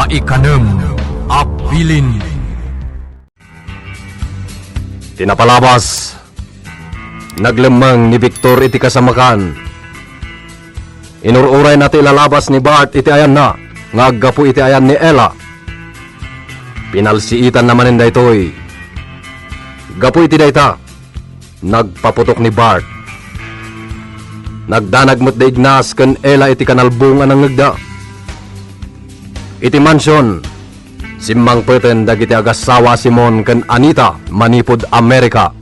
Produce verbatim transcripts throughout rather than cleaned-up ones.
Maikanem a bilin. Ti napalabas, naglemmeng ni Victor iti kasamakan. Inur-urayna ti ilalabas ni Bart iti ayanna nga aggapu iti ayan ni Ella. Pinalsiitanna manen daytoy. Gapu iti dayta, nagpaputok ni Bart. Nagdanag met da Ignas ken Ella iti kanalbong a nangngegda. Iti mansion, simmangpeten dagiti agassawa a Simon ken Anita manipud Amerika.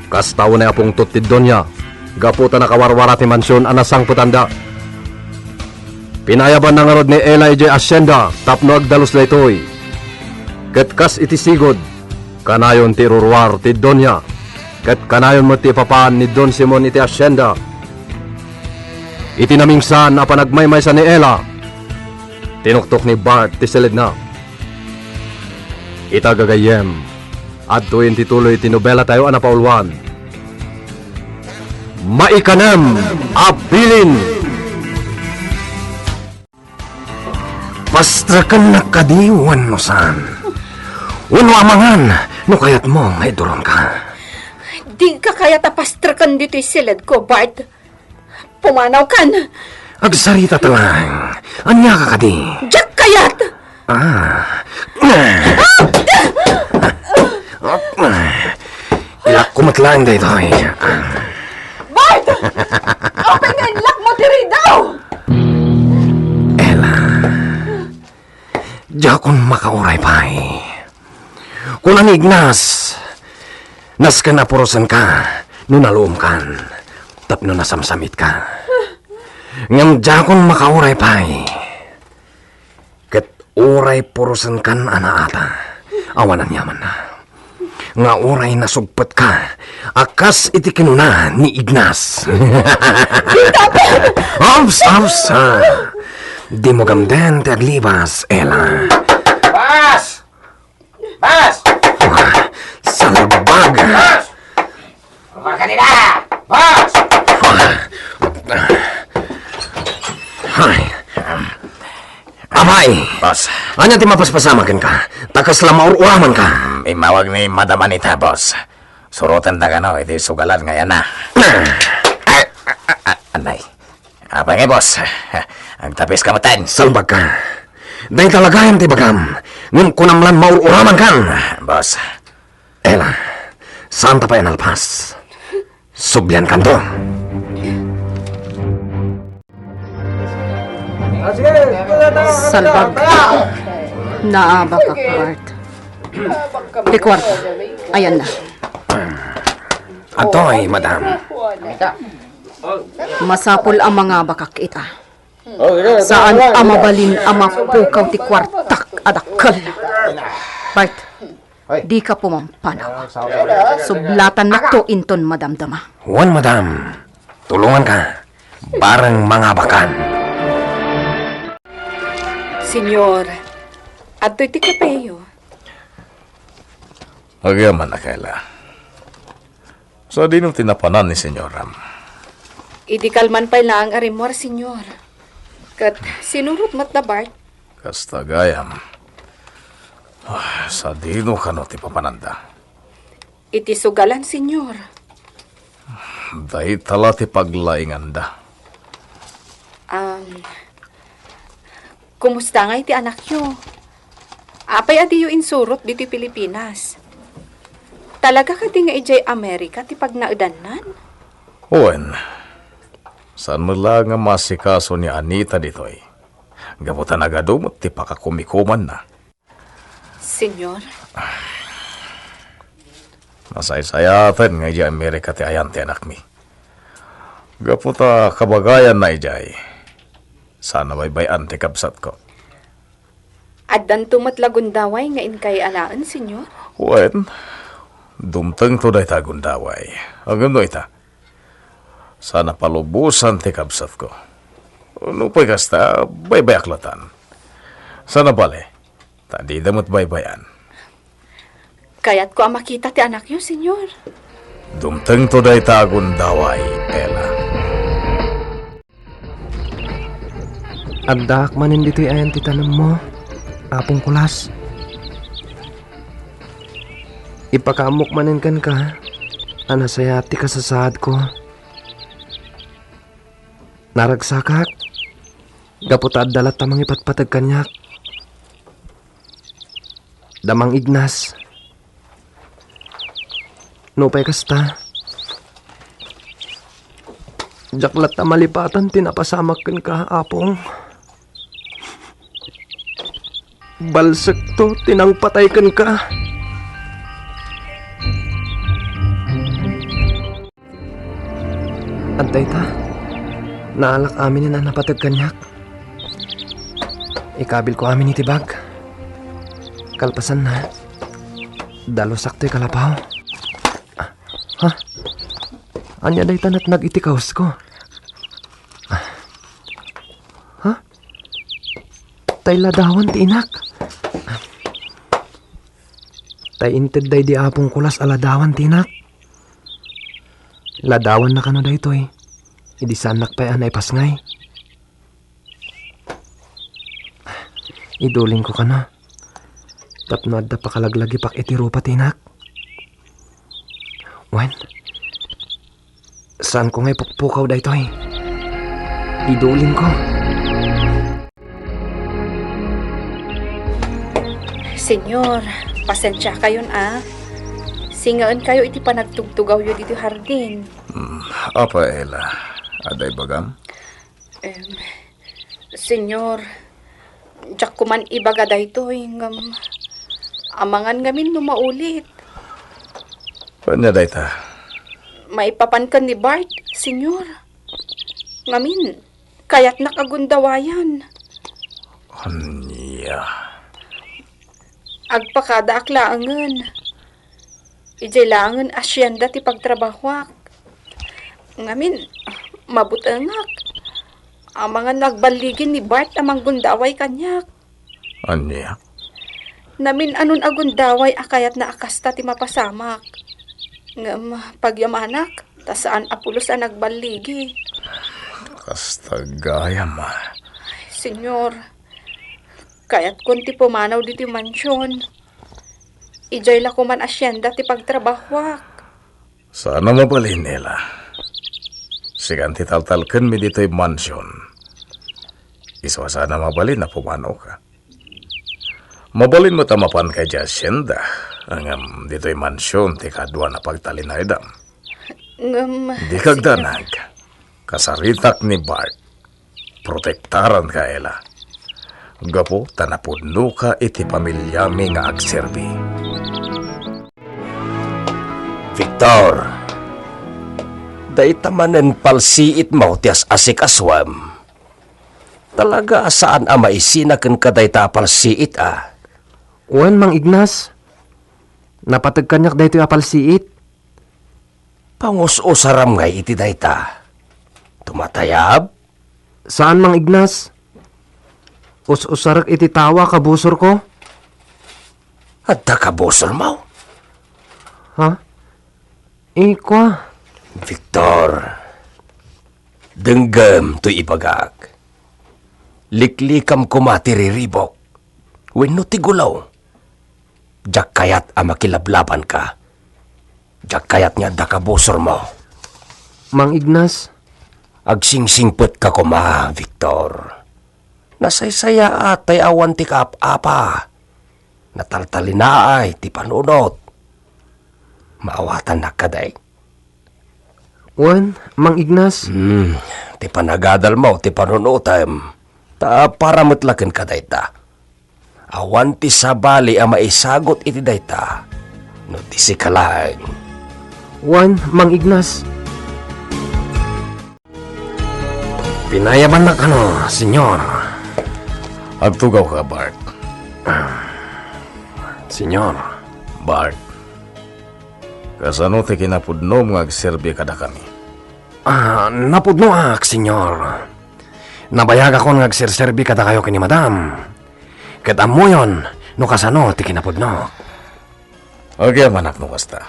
Kasta unay a pungtot ti Doña, gapu ta nakawarwara ti mansion a nasangpetanda. Pinaayabanna ngarud ni Ella idiay asienda tapno agdalus daytoy. Ket kas iti sigud, kanayon ti iruruar ti Doña, ket kanayon met ti ipapaan ni Don Simon iti asienda. Iti namingsan a panagmaymaysa ni Ella, tinuktok ni Bart ti siledna. Ita gagayyem, adtoyen ti tuloy ti nobelatayo a napauluan. Maikanem a bilin. Pastrekennak kadi wenno saan? Wenno amangan no kayatmo nga iduronka? Dika kayat a pastreken ditoy siledko, Bart. Pumanawkan! Agsarita ta laeng. Ania ka kadi? Diak kayat! Ah. Ilakko met laeng daytoy. Bart! Apay nga inlakmo ti ridaw? Ella, diakon makauray pay. Kuna ni Ignas, nasken a purosenka no naluomkan tapno nasamsamitka. Ngem diakon makauray pay. Ket uray purosenkan a naata, awan aniamanna. Nga uray nasugpetka a kas iti kinuna ni Ignas. Ops, ops, ah. Dimo gamden ti aglibas, Ella. Bas! Bas! Salbag! Bas! Ruar ka dita! Bas! Ay. Apay! Boss. Ania ti mapaspasama kenka? Ta kasla maur-uramanka. Mm, immawag ni Madam Anita, boss. Surotenda kano iti sugalan nga ayanna. Ah. Ay, a, a, a, anay. Apay ngay, boss? Agtapiska metten. Salbagka. Dayta la gayam ti ibagam. Ngem kunam lan maur-uramankan. Boss. Ella, saanta pay a nalpas. Subliankanto. Salbag. Naabakak, Bart. Ti kuarta. Ayanna. Adtoy, madam. Masapul a mangabakak ita. Saan a mabalin a mapukaw ti kuartak a dakkel. Bart, dika pumampanaw. Sublatannakto inton madamdama. Wen, madam. Tulonganka. Bareng mangabakan. Senyor, adtoy ti kapeyo. Agyamanak, Ella. Sadino ti napanan ni Senyoram? Idi kalman pay laeng a rimmuar, Senyor. Ket sinurot met da Bart. Kasta gayam. Ah, sadino kano ti papananda? Iti sugalan, Senyor. Dayta la ti paglainganda. Um, kumusta ngay ti anakyo? Apay a diyo insurot ditoy Pilipinas? Talaga kadi nga idiay Amerika ti pagnaedannan? Wen, saan met laeng a maasikaso ni Anita ditoy. Gapu ta nagadu met ti pakakumikumanna. Senyor? Nasaysayaaten nga idiay Amerika ti ayan ti anakmi. Gapu ta kabagayanna idiay, saan a baybay-an ti kabsatko. Addanto met la gundaway nga inkay alaen, Senyor? Wen, dumtengto dayta a gundaway. Ngem no ita, saan a palubosan ti kabsatko. Nupay kasta, baybayak latan. Saan a bale, ta dida met baybay-an. Kayatko a makita ti anakyo, Senyor. Dumtengto dayta a gundaway, Ella. Addaak manen ditoy ayan ti tanemmo, Apong Kulas. Ipakaammok manen kenka a nasayaat ti kasasaadko. Naragsakak gapu ta adda latta mangipatpateg kaniak. Da Mang Ignas. Nupay kasta, diak latta malipatan ti napasamak kenka, Apong. Balsekto ti nangpatay kenka. Adda ita, naalak aminen a napateg kaniak. Ikabilko amin iti bag. Kalpasanna, dalusak toy kalapaw. Ah, ha? Ania dayta natnag iti kawsko? Ah. Ha? Tay ladawan ti inak. Tay inted daydi Apong Kulas a ladawan ti inak. Ladawanna kano daytoy, idi saannak pay a naipasngay. Idulingko kano, tapno adda pakalaglagipak iti rupa ti inak. Wen, saanko nga ipukpukaw daytoy. Idulingko. Senyor, pasensiakayon a. Singaenkayo iti panagtugtugawyo ditoy hardin. Hmm, Apa Ela, adda ibagam? Em, Senyor, diak koman ibaga daytoy, ngem amangan ngamin no maulit. Ania dayta? Maipapan ken ni Bart, Senyor. Ngamin, kayatnak a gundawayan. Ania? Agpakadaak laengen. Idiay laengen asienda ti pagtrabahoak. Ngamin, mabutengak. Amangan no agballigi ni Bart a manggundaway kaniak. Ania? Namin-anon a gundaway a kayatna a kasta ti mapasamak. Ngem pagyamanak, ta saan a pulos a nagballigi. Kasta gayam a. Senyor, kayatkon ti pumanaw ditoy mansion. Idiay la koman asienda ti pagtrabahoak. Saan a mabalin, Ela. Sikan ti taltalkenmi ditoy mansion. Isu a saan a mabalin a pumanoka. Mabalin met a mapanka idiay asienda, ngem ditoy mansion ti kaduan a pagtalinaedam. Ngem, Dika agdanag. Kasaritak ni Bart. Protektaranka, Ela. Gapu ta napudnoka iti pamiliami nga agserbi. Victor, dayta manen palsiitmo ti as-asikasuem. Talaga a saan a maisina kenka dayta a palsiit a. Wen, Mang Ignas, napateg kaniak daytoy a palsiit. Pangus-usaram ngay iti dayta. Tumatayab? Saan, Mang Ignas. Us-usarek iti tao a kabusorko. Adda kabusormo? Ha? Ikua. Victor, denggem toy ibagak. Liklikam koma ti riribuk wenno ti gulo. Diak kayat a makilablabanka. Diak kayat nga adda kabusormo. Mang Ignas. Agsingsingpetka koma, Victor. Nasaysayaat tay awan ti kaap-apa. Nataltalinaay ti panunot. Maawatannak kadi? Wen, Mang Ignas. Hmm, ti panagadalmo ti panunotem. Ta para met la kenka dayta. Awan ti sabali a maisagut iti dayta no di sika laeng. Wen, Mang Ignas. Pinayabannak kano, Senyor. Agtugawka, Bart. Ah, Senyor. Bart, kasano ti kinapudnom nga agserbi kadakami? Ah, napudnoak, Senyor. Nabayagakon nga agserserbi kadakayo ken ni Madam. Ket ammoyon no kasano ti kinapudno. Agyamanak no kasta.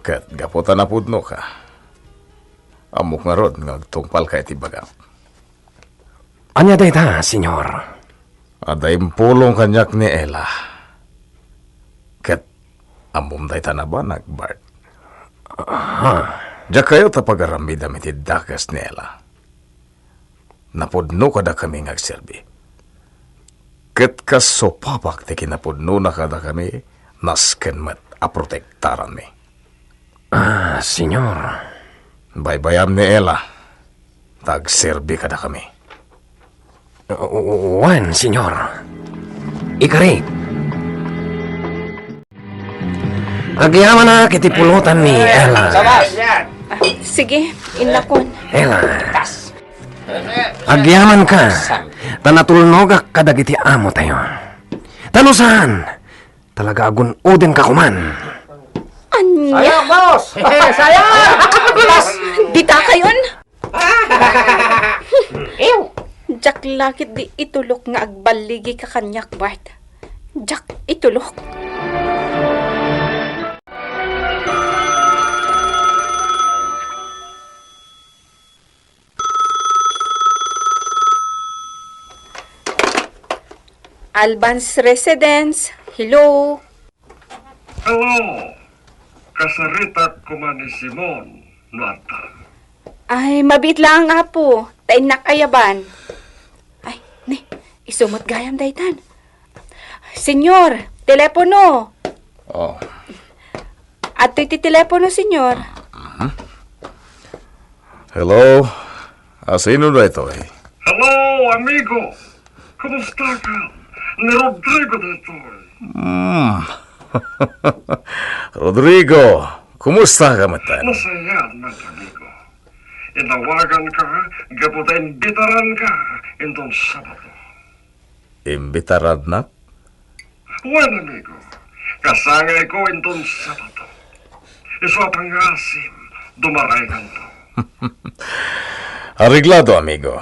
Ket gapu ta napudnoka, ammok ngarud nga agtungpalka iti bagak. Ania dayta, Señor? Adda impulong kaniak ni Ella. Ket ammom dayta nabanag, Bart. Diak kayat a pagaramidam iti dakes ni Ella. Napudno kadakami nga agserbi. Ket kas supabak ti kinapudnona kadakami, nasken met a protektaranmi. Ah, Señor. Baybayam ni Ella, ta agserbi kadakami. Wen, Señor. Ikarik. Agyamanak iti pulotan ni Ella. Ah, sige, innakon. Ella. Agyamanka, ta natulnogak kadagiti amotayo. Ta no saan, talaga agun-odenka koman. Ania? Sayang, boss! Sayang! Dita kayon? Ew! Diak la ketdi itulok nga agballigika kaniak, Bart. Diak itulok. Albans Residence, hello? Hello! Kasaritak koma ni Simon, no adda. Ay, mabiit laeng, Apo, ta innak ayaban. Ay, ni, isu met gayam daytan. Señor, telepono. Oh. Adtoy ti telepono, Señor. Mhm. Hello? Ah, sino daytoy? Hello, amigo! Kumusta ka? Ni Rodrigo daytoy. Hmm. Rodrigo, kumusta ka met? Nasayaat, amigo. Inawagan ka gapu ta imbitaran ka inton Sabado. Imbitarannak? Wen, amigo. Kasangayko inton Sabado. Isu a pangngasim, dumaraykanto. Areglado, amigo.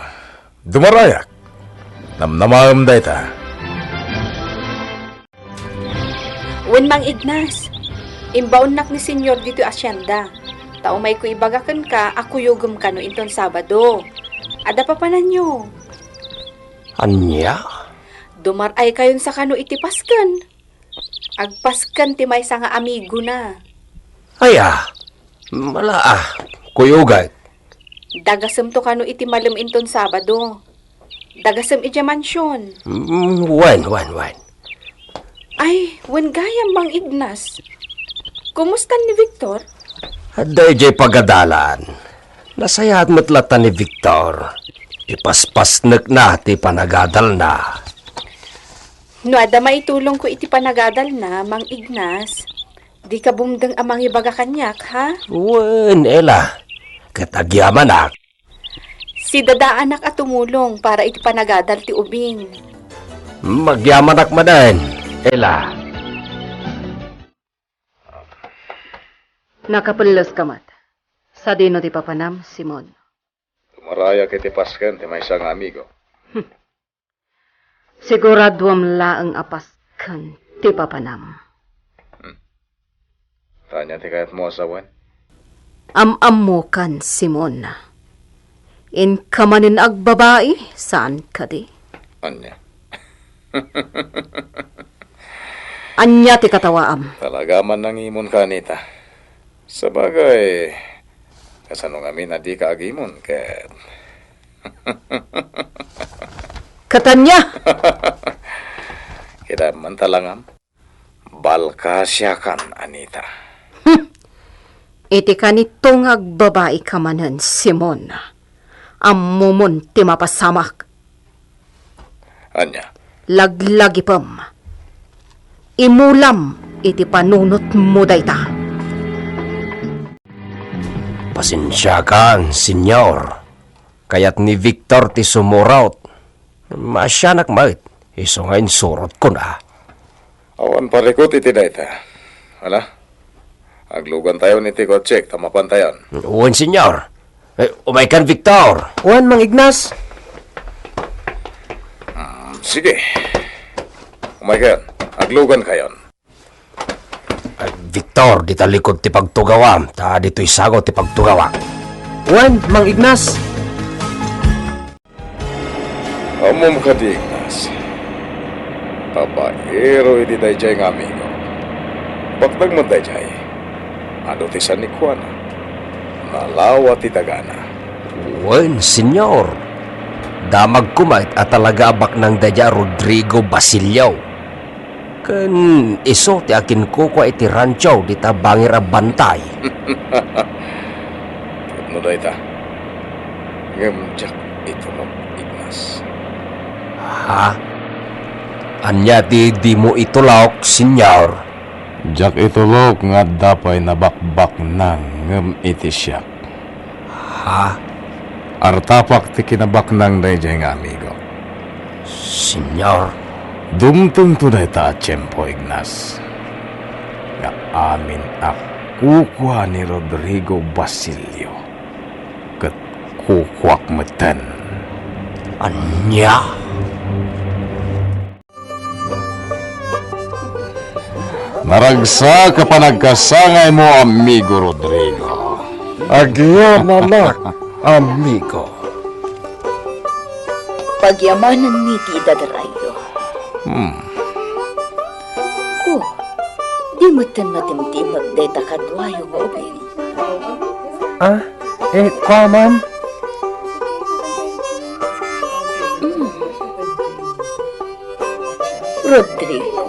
Dumarayak. Namnamaem dayta. Wen, Mang Ignas, imbaonnak ni Señor ditoy asienda. Ta umayko ibaga kenka a kuyogem kano inton Sabado. Adda papananyo. Ania? Dumar-ay kayon sa kano iti pasken. Agpasken ti maysa nga amigona. Aya, mala a, kuyogak. Dagasemto kano iti malem inton Sabado. Dagasem idiay mansion. Mm, wen, wen, wen. Ay, wen gayam, Mang Ignas. Kumusta ni Victor? Adda idiay pagadalan. Nasayaat met latta ni Victor. Ipaspasnekna ti panagadalna. No adda maitulongko iti panagadalna, Mang Ignas, dika bumdeng a mangibaga kaniak, ha? Wen, Ella. Ket agyamanak. Sidadaanak a tumulong para iti panagadal ti ubing. Magyamanak manen, Ella. Nakapelleska met. Sadino ti papanam, Simon? Dumarayak iti pasken ti maysa nga amigo. Siguraduam laeng a pasken ti papanam. Hmm. Ania ti kayatmo a sawen? Am-ammokan, Simon. Inka manen agbabai, saan kadi? Ania? Ania ti katawaam? Talaga man nangimonka, Anita. Sabagay, kasano ngamin a dika agimon ket Ket ania? Kitaem man talangam. Balkasiakan, Anita. Hmm. Iti kanito nga agbabaika manen, Simon. Ammomon ti mapasamak. Ania? Laglagipem. Imulam iti panunotmo dayta. Pasensiakan, Señor. Kayat ni Victor ti sumurot. Maasianak met, isu nga insurotkon a. Awan parikut iti dayta. Ala, aglugantayon iti kotsek ta mapantayon. Wen, Señor. Eh, umaykan, Victor. Wen, Mang Ignas. Hmm, sige. Umaykan, aglugankayon. Victor, dita likod ti pagtugawam, ta ditoy sago ti pagtugawak. Wen, Mang Ignas. Ammom kadi, Ignas? Babaero iti daydiay nga amigo. Baknang met daydiay. Adu ti sanikuana. Nalawa ti dagana. Wen, Señor. Damag koma a talaga a baknang daydiay a Rodrigo Basilio. Ken isu ti akinkukua iti rancho dita bangir a bantay. Tapno dayta, ngem diak itulok, Ignas. Ha? Ania ti dimo itulok, Señor? Diak itulok nga adda pay nabakbaknang ngem iti siak. Ha? Artapak ti kinabaknang daydiay nga amigo. Señor. Dumtengto dayta a tiempo, Ignas, nga amin a kukua ni Rodrigo Basilio ket kukuak metten. Ania? Naragsak a panagkasangaymo, amigo Rodrigo. Agyamanak, amigo. Pagyamanenmi ti idadarayo. Hmm. Oh, di metten matimtimek dayta kaduayo nga ubing. Ah, eh, kua man? Mm. Rodrigo,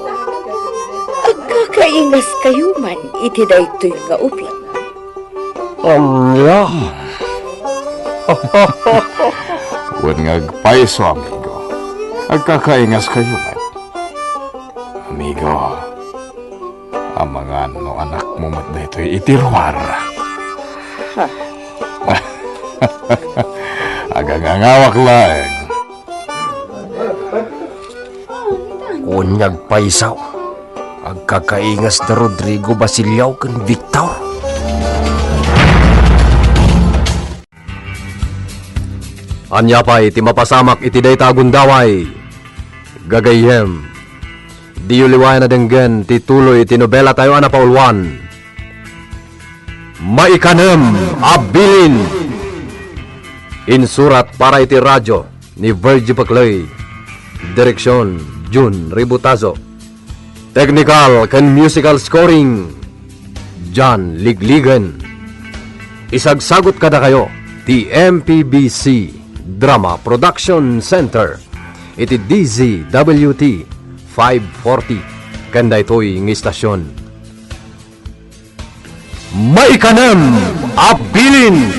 agkakaingaskayo man iti daytoy nga ubing. Ania? Wen nga agpayso, amigo. Agkakaingaskayo met. Amigo, amangan no anakmo met daytoy iti ruar. Ha? Agangangawak laeng. Wen nga agpayso, agkakaingas da Rodrigo Basilio ken Victor. Ania pay ti mapasamak iti dayta a gundaway? Gagayyem, diyo liwayan a denggen ti tuloy iti nobelatayo a napauluan, Maikanem a Bilin. Insurat para iti radio ni Virgie Paclay. Direksion, Jun Ributazo. Technical ken musical scoring, John Ligligen. Isagsagut kadakayo ti M P B C Drama Production Center iti D Z W T five forty ken daytoy nga istasyon. Maikanem a Bilin.